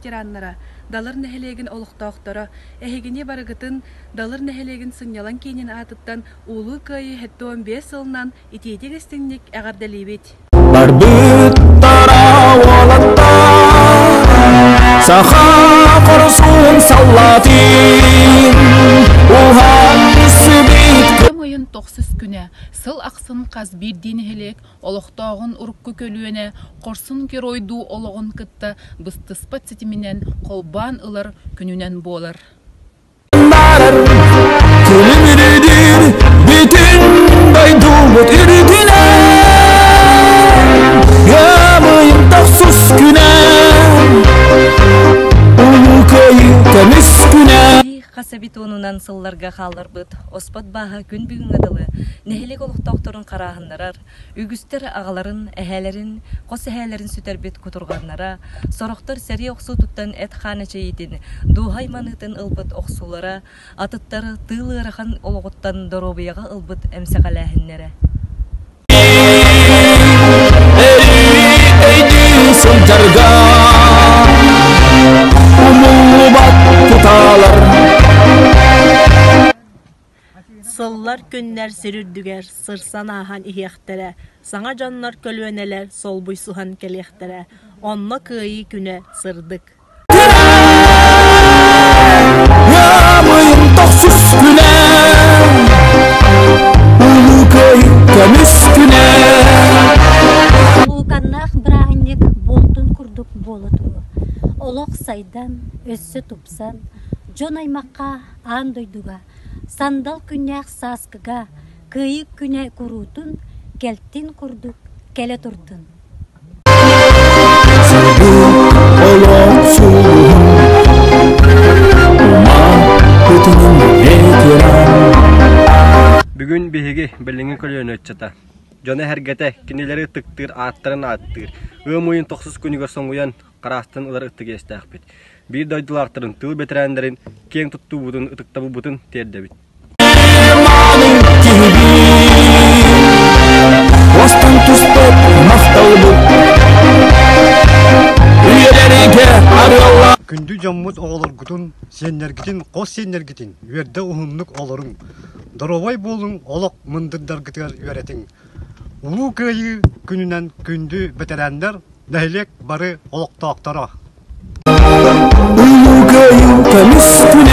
ветераннара, Далыр нэһилиэгин олохтоохторо, эһигини барыгытын Далыр нэһилиэгин сынньалаҥ киинин аатыттан Улуу Кыайыы 75 сылынан итиитик-истиҥник эҕэрдэлиибит! Барбыттара уолаттар, саха хорсун саллаатын, уһаан сүбит Ыам ыйын тохсус күнэ сыл ахсын хас биирдии нэһилиэк олохтооҕун урукку көлүөнэ хорсун геройдуу олоҕун кытта быстыспат ситиминэн холбоон ылар күнүнэн буолар. Күлүмүрүдүүр бүтүн дойдубут үрдүнэн Ыам ыйын тохсус күнэ Улуу Кыайыы көмүс күнэ Хас эбит уонунан сылларга хаалларбыт оспот бааһа күн бүгүҥҥэ дылы нэһилиэк олохтоохторун харааһыннарар, үгүстэр аҕаларын, эһээлэрин, хос эһээлэрин сүтэрбит кутурҕаннара, сорохтор сэрии охсуутуттан эт-хаан эчэйиитин, дууһа айманыытын ылбыт охсуулара, атыттар тыыл ыарахан олоҕуттан доруобуйаҕа ылбыт эмсэҕэлээһиннэрэ. Өйдүү сылдьарга умуллубат кутаалар Сыллар, күннэр сир үрдүгэр сырсан ааһан иһиэхтэрэ, саҥа дьоннор көлүөнэлэр солбуйсуһан кэлиэхтэрэ, онно Кыайыы күнэ сырдык. Ыамыйым тохсус күнэ Улуу Кыайыы көмүс күнэ Улууканнаах бырааһынньык буолтун курдук буола туруо. Олох сайдан, өссө тупсан, дьон аймахха аан дойдуга сандал күннээх сааскыга Кыайыы күнэ куруутун кэлтин курдук кэлэ турдун. Олох сулуһун Умаппытын ветеран Бүгүн биһиги билиҥҥи көлүөнэ ыччата дьоно-сэргэтэ кинилэри ытыктыыр ааттарын ааттыыр, ыам ыйын тохсус күнүгэр соҥуйан хараастан ылар ытык иэстээхпит. Биир дойдулаахтарын, тыыл бэтэрээннэрин киэҥ туттуубутун, ытыктабылбытын тиэрдэбит. Уостан түспэт махталбыт Үйэлэргэ арыалла Күндү дьоммут оҕолоргутун, сиэннэргитин, хос сиэннэргитин үөрдэ уһуннук олоруҥ, доруобай буолуҥ, олох мындырдаргытыгар үөрэтиҥ. Улуу Кыайыы күнүнэн күндү бэтэрээннэр, нэһилиэк бары олохтоохторо! Улуу Кыайыы көмүс күнэ!